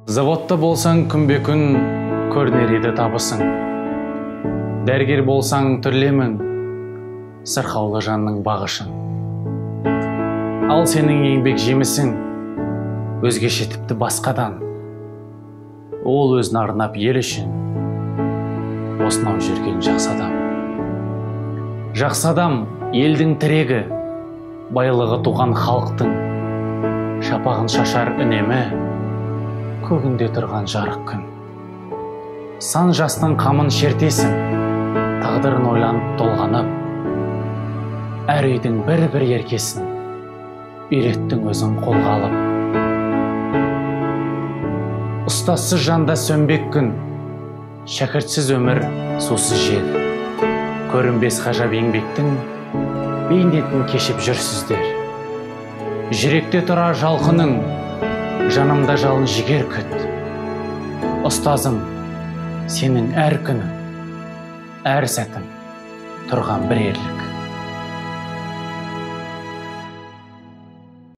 Заводта болсаң күнбе күн көрінер еді табысың. Дәрігер болсаң түрлемін сырқаулы жанның бағышын. Ал сенің еңбек жемісің өзгеше, тіпті басқадан. Ол өзін арнап ел үшін осынау жүрген жақсы адам. Жақсы адам елдің тірегі, байлығы туған халықтың. Шапағын шашар үнемі, көгінде тұрған жарық күн. Сан жастың қамын шертесің, тағдырын ойланып толғанып. Әр үйдің бір-бір еркесін үйреттің өзің қолға алып. Ұстазсыз жанда сөнбек күн, шәкіртсіз өмір сусыз жел. Көрінбес ғажап еңбектің бейнетін кешіп жүрсіздер. Жүректе тұрар жалқының, жанымда жалын жігер күт. Ұстазым, сенің әр күнің, әр сәтің тұрған бір ерлік.